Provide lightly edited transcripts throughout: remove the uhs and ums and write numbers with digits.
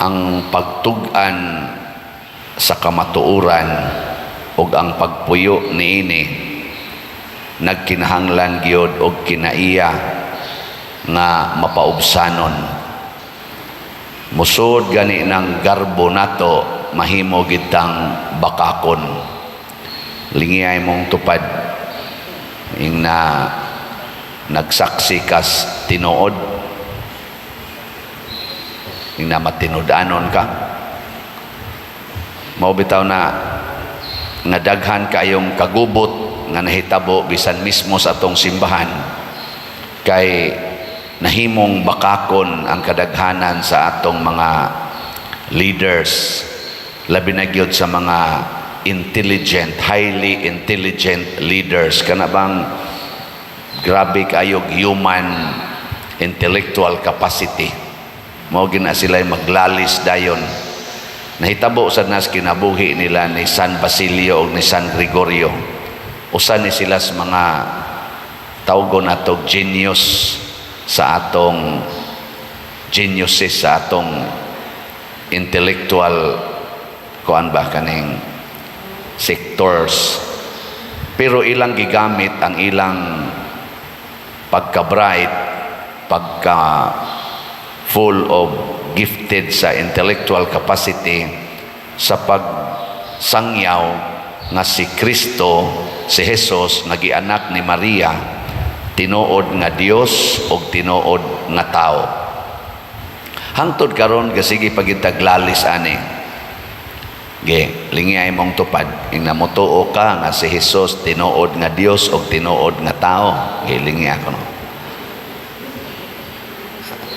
Ang pagtug-an sa kamatuoran ug ang pagpuyo niini nagkinahanglan gyud og kinaiya nga mapaubsanon. Musod gani ng garbo nato, mahimo gitang bakakon. Lingiyay mong tupad ing na nagsaksi kas tinuod, ing na matinud-anon ka. Mao bitaw na nga daghan kayong kagubot nga nahitabo bisan mismo sa atong simbahan, kay nahimong bakakon ang kadaghanan sa atong mga leaders, labi na gyud sa mga intelligent, highly intelligent leaders, kana bang grabe kayog human intellectual capacity. Mao gina sila maglalis dayon. Nahitabo sad nas kinabuhi nila ni San Basilio ug ni San Gregorio. Usa ni sila sa mga tawgon nato genius sa atong geniuses, sa atong intellectual kuan ba, kaning sectors, pero ilang gigamit ang ilang pagka-bright, pagka full of gifted sa intellectual capacity sa pagsangyaw nga si Kristo, si Jesus nga gianak ni Maria, tinuod nga Dios ug tinuod nga tao. Hangtod karon gasige pagitaglalis ani. Ge, lingiyay mong tupad. Ing namutuo ka nga si Jesus tinuod nga Dios ug tinuod nga tao. Ge, lingi ako no.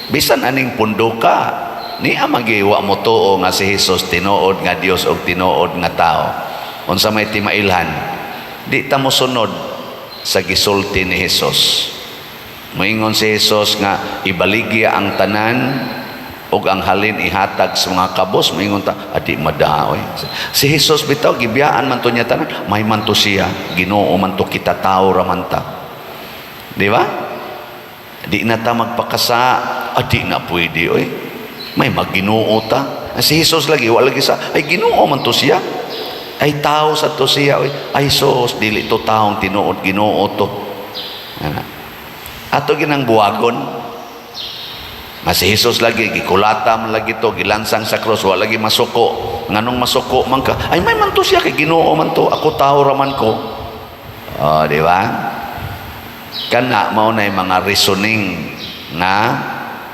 Bisan aning pundo ka, niya magiwa mo tuo nga si Jesus tinuod nga Dios ug tinuod nga tao. Unsa may timailhan, di ta mo sunod sa gisulti ni Jesus. Moingon si Jesus nga ibaligya ang tanan ug ang halin ihatag sa mga kabos, moingon ta, "Adi madaoy. Si Jesus bitaw gibiyaan man to niya tanan, may man to siya, Ginoo man to, kita tao ra man ta." Di ba? Di na ta magpakasa, adi na pwede oy. May magginoo ta. Si Jesus lagi wala lagi sa ay Ginoo man to siya. Ay tao sa to siya oy. Ay sos, dili to taong tinuod, Ginoo to. Ana. Ato ginang buwagon. Nga si Jesus lagi gikulata man lagi to, gilansang sa cross, wala lagi masuko. Nganong masuko man ka? Ay may man to siya kay Ginoo man to, ako tao ra man ko. Oh, di ba? Kana mao na mga reasoning nga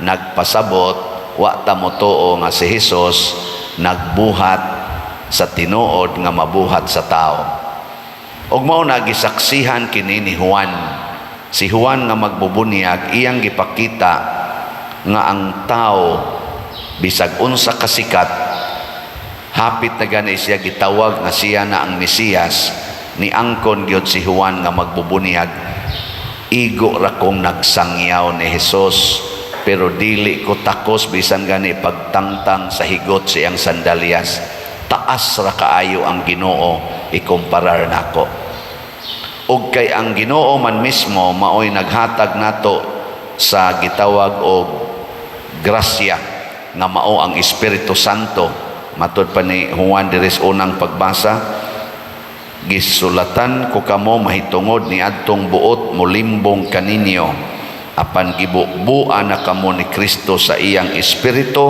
nagpasabot wa ta motuo nga si Jesus nagbuhat sa tinuod nga mabuhat sa tao. Ug mao na gisaksihan kini ni Juan. Si Juan nga magbubunyag, iyang gipakita nga ang tao, bisag unsa kasikat, hapit na gani siya gitawag nga siya na ang Mesiyas, ni angkon gyud si Juan nga magbubunyag, "Igo ra kong nagsangyaw ni Jesus, pero dili ko takos bisan gani pagtangtang sa higot sa iyang sandalyas. Taas ra kaayo ang Ginoo ikumparar nako." Ug kay ang Ginoo man mismo maoy naghatag nato sa gitawag og grasya nga mao ang Espiritu Santo. Matud pa ni Juan diri sa unang pagbasa, "Gisulatan ko kamo mahitungod ni adtong buot molimbong kaninyo, apan gibubuan na kamo ni Kristo sa iyang espiritu,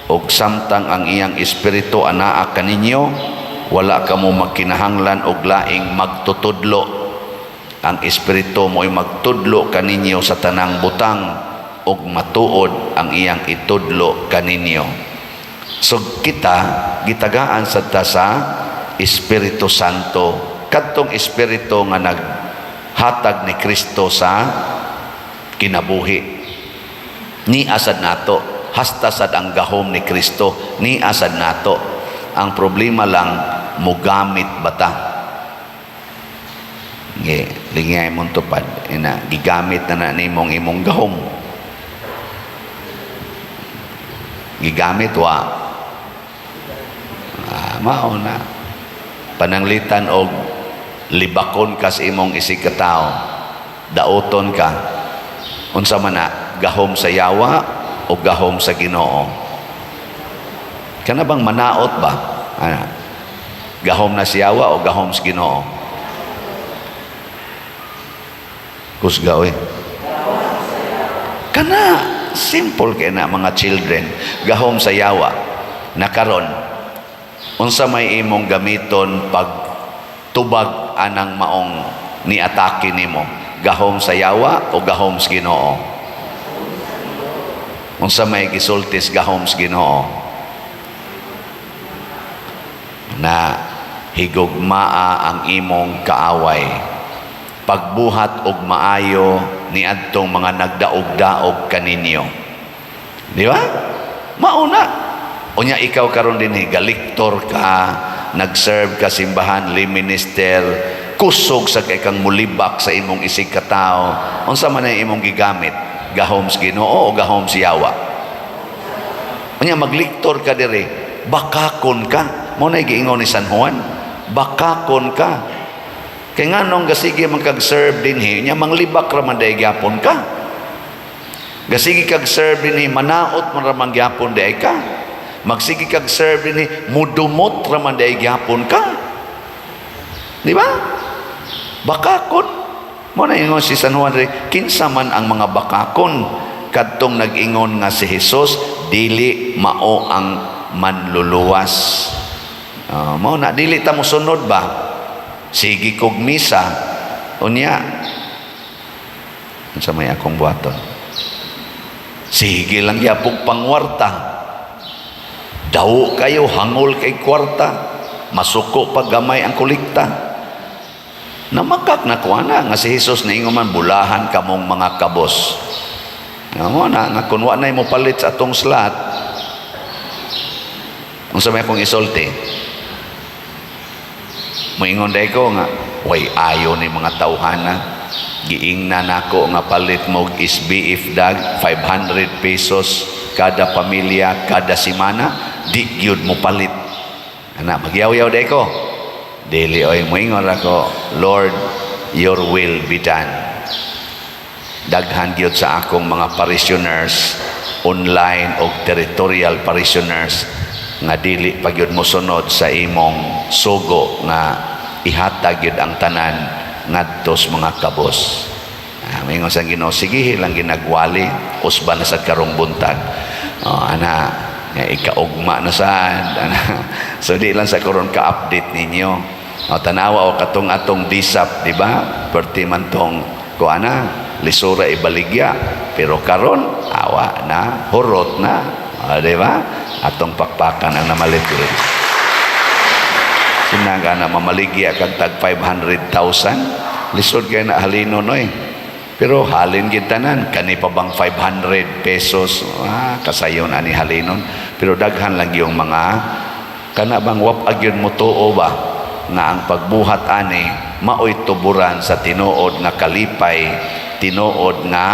ug samtang ang iyang espiritu anaa kaninyo, wala kamo magkinahanglan og laing magtutudlo. Ang espiritu mo'y magtudlo kaninyo sa tanang butang ug matuod ang iyang itudlo kaninyo." So kita gitagaan sa ta sa Espiritu Santo, kadtong espiritu nga naghatag ni Kristo sa kinabuhi. Ni asad nato, hasta sad ang gahom ni Kristo ni asad nato. Ang problema lang, mugamit bata? Nge, lingay mong tupad ina gigamit na na nimong imong gahom. Gigamit wa? Ah, mao na pananglitan og libakon kas imong isig katao, dauton ka, unsa man na, gahom sa yawa o gahom sa Ginoo? Kana bang manaot ba? Ana. Gahom na sa yawa o gahom sa Ginoo? Kusga oy. Kana simple kay na, mga children, gahom sa yawa. Na karon, unsa may imong gamiton pag tubag anang maong ni-atake nimo? Gahom sa yawa o gahom sa Ginoo? Unsa may gisultis gahom sa Ginoo? Na higugmaa ang imong kaaway, pagbuhat og maayo niadtong mga nagdaog-daog kaninyo. Di ba? Mauna. Unya ikaw karon dinhi, galiktor ka, nag-serve ka simbahan, lay minister, kusog sa kay kang mulibak sa imong isig katao. Unsa man ang imong gigamit? Gahom sa Ginoo o gahom sa yawa? Unya magliktor ka diri, bakakon ka. Mao na giingon ni San Juan, bakakon ka. Kay nganong gasige man kag serve dinhi, nya manglibak ra man diay gyapon ka. Gasige kag serve dinhi, manaot man ra man gyapon diay ka. Magsige kag serve dinhi, mudumot ra man diay gyapon ka. Di ba? Bakakon. Mao na ingon si San Juan diri, kinsa man ang mga bakakon? Kadtong nag-ingon nga si Jesus dili mao ang manluluwas. Mao na dili ta mosunod ba? Sige kog misa. Unya unsa may akong buhaton? Sige lang gyapon pangwarta. Daw kayo hangol kay kwarta. Masuko pag gamay ang kolekta. Namakak na kuana nga si Jesus naingon man, "Bulahan kamong mga kabos." Nga mo na nga kun wa nay mo palit sa atong slot, unsa may akong isulti? Moingon day ko nga way ayo ni mga tawhana. Giingna nako nga palit mo og SBF dag 500 pesos kada pamilya kada semana, di gyud mo palit. Ana, magyaw-yaw day ko? Dili oy, moingon ra ko, "Lord, your will be done." Daghan gyud sa akong mga parishioners online o territorial parishioners nga dili pa gyud mosunod sa imong sugo nga ihatag gyud ang tanan ngadto sa mga kabos. Ah, moingon sa Ginoo, sige lang ginagwali, usba na sad karong buntag. Oh, ana, nga ikaugma na sad. Ana. So di lang sa karon ka-update ninyo. O, tanawa o katong atong disap, di ba? Perti man tong kuana, lisura ibaligya. Pero karon awa na, hurot na. O, di ba? Atong pakpakan ang namalit. Sinaga na mamaligya kag tag 500,000. Lisod kay na halino noy. Pero halin gid tanan, kani pa bang 500 pesos, ah, kasayon ani halinon. Pero daghan lang yung mga kana bang wap agyon mo tuo ba nga ang pagbuhat ani maoy tuburan sa tinuod nga kalipay, tinuod nga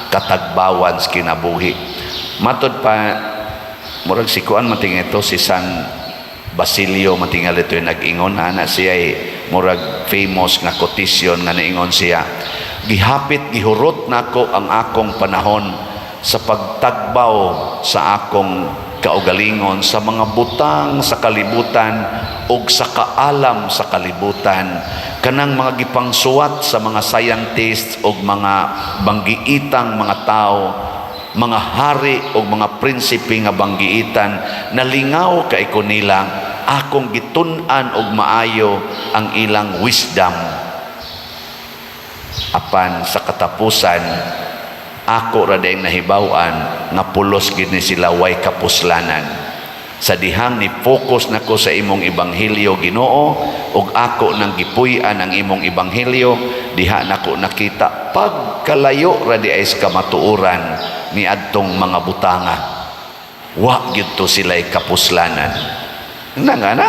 katagbawan sa kinabuhi. Matod pa murag si kuan mating ito, si San Basilio matingal ito yung nag-ingon ana siya ay murag famous nga quotation nga naingon siya, "Gihapit gihurot nako ang akong panahon sa pagtagbaw sa akong kaugalingon sa mga butang sa kalibutan ug sa kaalam sa kalibutan, kanang mga gipangsuwat sa mga scientists ug mga banggiitang mga tao, mga hari ug mga prinsipe nga banggiitan. Nalingaw kay ko nila. Akong gitun-an og maayo ang ilang wisdom, apan sa katapusan ako ra dayong nahibaw-an nga pulos gid ni sila, way kapuslanan. Sa dihang ni focus nako sa imong ebanghelyo, Ginoo, ug ako nang gipuy-an ang imong ebanghelyo, diha nako nakita pagkalayo ra di ay sa kamatuoran ni adtong mga butanga. Wa gyud to sila'y kapuslanan." Na nga na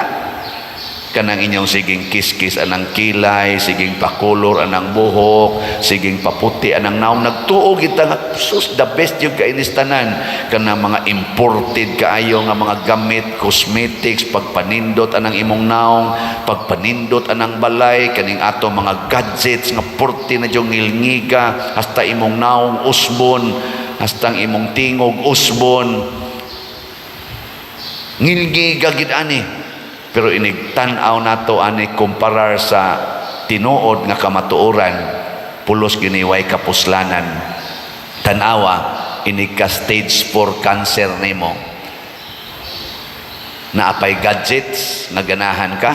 kanang inyong siging kiskis anang kilay, siging pakulor anang buhok, siging paputi anang naong, nagtuo kita nga sus, the best yung kainistanan kanang mga imported kaayo nga mga gamit, cosmetics, pagpanindot anang imong naong, pagpanindot anang balay, kaning ato mga gadgets nga porti na yung ngilngiga, hasta imong naong usbon, hasta ang imong tingog usbon. Ngilngiga gid ani. Pero inig tan-aw nato ani kumparar sa tinuod nga kamatuoran, pulos gyud ni way kapuslanan. Tan-awa, inig ka stage 4 cancer nimo. Naapay gadgets nga ganahan ka?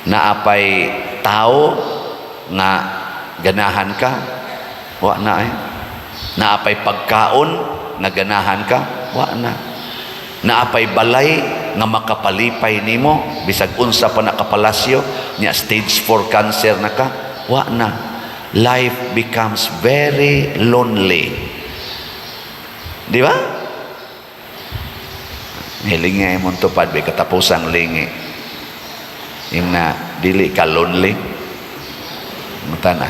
Naapay tao nga ganahan ka? Wa na eh. Naapay pagkaon nga ganahan ka? Wa na. Naapay balay nga makapalipay nimo, bisag unsa pa na kapalasyo nya, stage 4 cancer na ka? Wa na. Life becomes very lonely, di ba? Hiling nga imong tupad bay katapusang lingi yung na dili ka lonely. Mutana.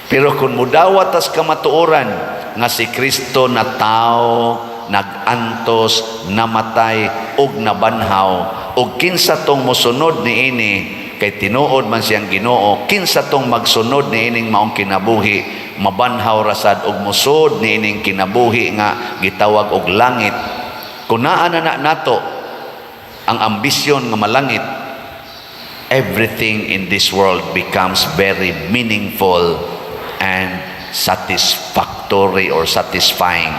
Pero kung mudawat tas kamatuoran nga si Kristo na tao, nagantos, namatay ug nabanhaw, ug kinsa tong mosunod niini kay tinuod man siyang Ginoo, kinsa tong magsunod niining maong kinabuhi, mabanhaw rasad ug mosud niining kinabuhi nga gitawag og langit. Kung naa na na nato ang ambisyon nga malangit, everything in this world becomes very meaningful and satisfactory or satisfying.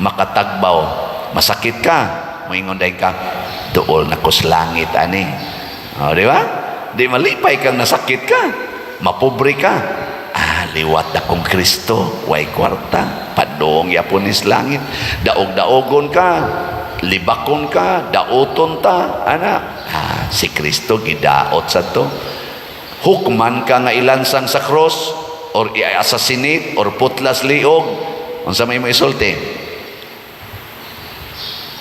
Makatagbaw, masakit ka, moingon dayon ka, "Duol na kos langit ani." O, di ba? Di malipay kang nasakit ka, mapobre ka. "Ah, liwat na kong Kristo, way kwarta, padong yapon is langit." Daog-daogon ka, libakon ka, dauton ta, ana. Ah, si Kristo gidaot sa to. Hukman ka nga ilansang sa cross or i-assassinate or putlas liog, unsa may mo isulti?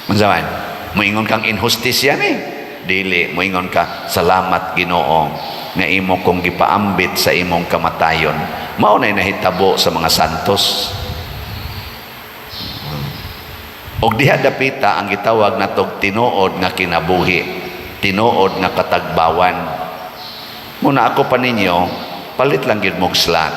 Unsa man? Moingon kang inhustisya ni? Dili, moingon ka, "Salamat, Ginoo, nga imo kong gipaambit sa imong kamatayon." Mao na nahitabo sa mga santos. Og diha dapita ang gitawag natog tinuod nga kinabuhi, tinuod nga katagbawan. Muna ako pa ninyo, palit lang gyud mog slot.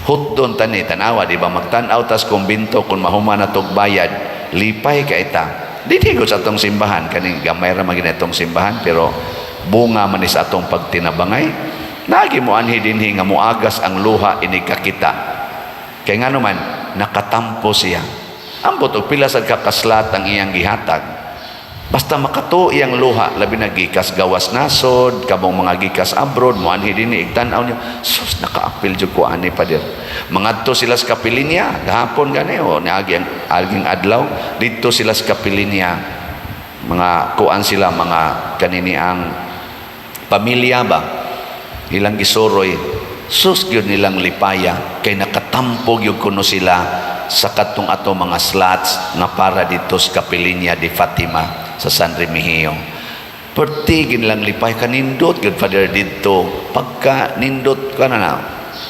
Hutdon tani, tanawa, di ba magtan-aw tas kumbinto kung mahuman na tog bayad, lipay ka ita. Dili ko sa atong simbahan, kaning gamay ra man gyud atong simbahan, pero bunga man ni sa atong pagtinabangay. Nagi mo anhi dinhi nga muagas ang luha inig kakita. Kay ngano man nakatampo siya. Ambot og pila sad ka ka-slot ang iyang gihatag. Basta makato iyang luha, labi na gikas gawas nasod, kamong mga gikas abroad, moanhi dinhi igtan-aw niyo, "Sus, nakaapil jud ko ani, pader." Mangadto sila sa kapilinya, gahapon gani o niagi ang aging adlaw, didto sila sa kapilinya. Mga kuan sila, mga kanini ang pamilya ba? Ilang gisuroy. Sus gyud nilang lipaya kay nakatampo gyud kuno sila sa katong ato mga slots nga para dito sa Kapilinya di Fatima sa San Remigio. Perti ginilang lipay, kanindot gyud, Father, didto. Pagka nindot ka na na.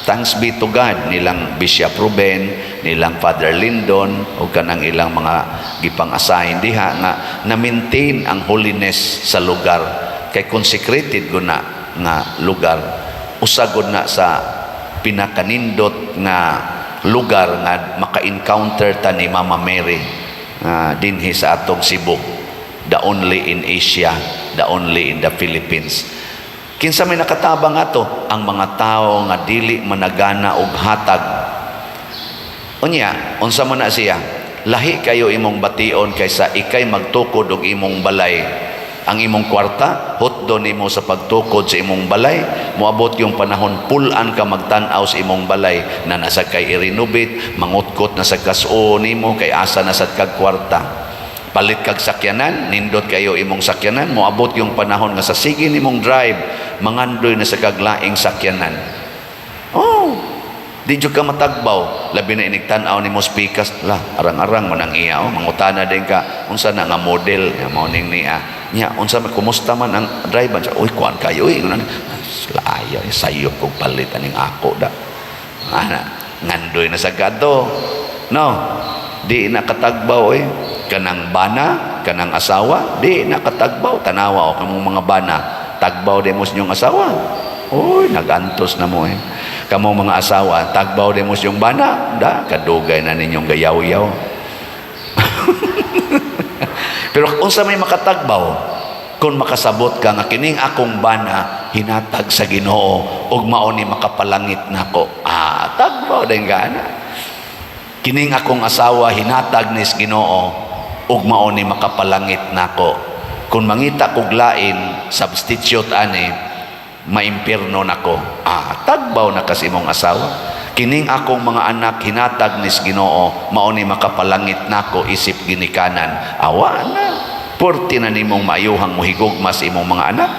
Thanks be to God nilang Bishop Ruben, nilang Father Lindon o kanang ilang mga gipang-assign diha nga na-maintain ang holiness sa lugar kay consecrated gud na nga lugar. Usa gud na sa pinakanindot nga lugar nga maka-encounter ta ni Mama Mary dinhi sa atong Cebu, the only in Asia, the only in the Philippines. Kinsa may nakatabang ato? Ang mga tao nga dili managana og hatag. Unya, unsa man na siya? Lahi kayo imong bation kaysa ikay magtukod og imong balay. Ang imong kwarta, hutdo nimo sa pagtukod sa imong balay. Moabot yung panahon, pulan ka magtan-aw sa imong balay na nasa kay i-renovate, mangutkot na sa kasuo nimo kay asa na sad kag kwarta. Palit kag sakyanan, nindot kayo imong sakyanan, moabot yung panahon nga sa sige nimong drive, mangandoy na sa kaglaing sakyanan. Oh, di jud ka matagbaw, labi na inig tan-aw nimo pikas, la, arang-arang man ang iya, oh, mangutana din ka, unsa na nga model, ya, mao ning niya. Nya, unsa man, kumusta man ang driver? Uy, kuan kayo, uy, layo, sayop kog palit aning ako da. Ana, ngandoy na sa gado. No, di na katagbaw eh. Kanang bana, kanang asawa, di na katagbaw. Tanawa o kamong mga bana, tagbaw di mo sa inyong asawa. Uy, nagantos na mo eh. Kamong mga asawa, tagbaw di mo sa inyong bana. Da, kadugay na ninyong gayaw-yaw. Pero unsa may makatagbaw kung makasabot ka nga kining akong bana hinatag sa Ginoo ug mao ni makapalangit nako? Ah, tagbaw din ka na. Kining akong asawa hinatag nis Ginoo ug mao ni makapalangit nako. Kung mangita kog lain substitute ani, maimpirno nako. Ah, tagbaw na kas imong asawa. Kining akong mga anak hinatag nis Ginoo, mao ni makapalangit nako isip ginikanan. Awa na. Purti na nimong maayuhang mohigugma sa imong mga anak.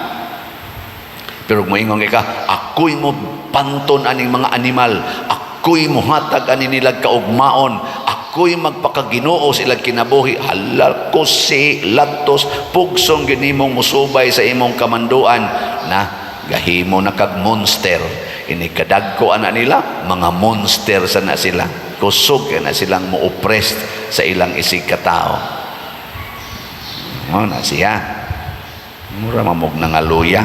Pero moingon ka, "Ako'y mo panton aning mga animal, ako'y muhatag ani nilag kaugmaon, ako'y magpakaginoo sa ilang kinabuhi," halal ko si latos, pugsong ginimong musubay sa imong kamanduan na gahimo na kag monster. Ini kadagko ana nila, mga monster sana sila. Kusog na silang mo-oppress sa ilang isig katao. Mo na siya. Mura mamog nangaluya.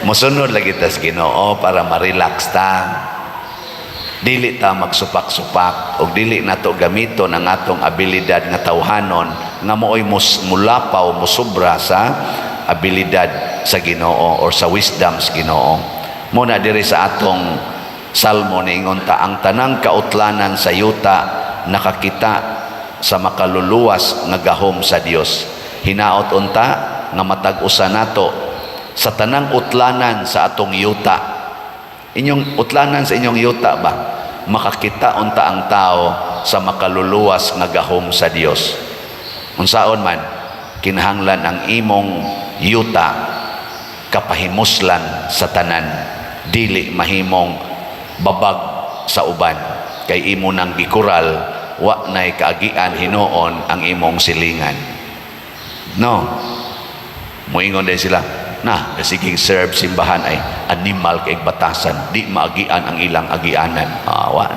Mosunod lagi tas Ginoo para ma-relax ta. Dili ta magsupak-supak og dili nato gamiton ang atong abilidad nga tawhanon nga mooy mulapaw, musubra sa abilidad sa Ginoo or sa wisdom sa Ginoo. Mo na diri sa atong salmo, niingon ta, ang tanang kautlanan sa yuta nakakita sa makaluluwas nga gahom sa Dios. Hinaot unta nga matag usa nato sa tanang utlanan sa atong yuta, inyong utlanan sa inyong yuta ba, makakita unta ang tao sa makaluluwas nga gahom sa Dios. Unsaon man, kinahanglan ang imong yuta kapahimuslan sa tanan, dili mahimong babag sa uban, kay imo nang gikural, wa nay kaagian hinuon ang imong silingan, no? Moingon din sila na sige, serve simbahan ay animal kay batasan, di maagian ang ilang agianan. Ah, wa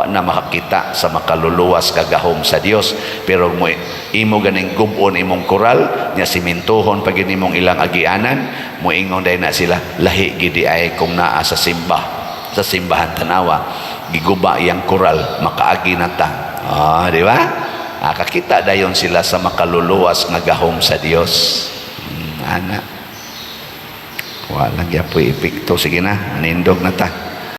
na makakita sa makaluluwas kagahom sa Dios. Pero mo imo ganing gub-on imong koral nya, simintuhon pag imong ilang agianan, moingon day na sila, lahi gidi ay kung naa sa simbahan. Tanawa, giguba iyang koral, makaagi na ta. Ah, di ba? Ah, kakita dayon sila sa makaluluwas nga gahom sa Dios. Ana. Wala gyapoy epekto. Sige na, manindog na ta.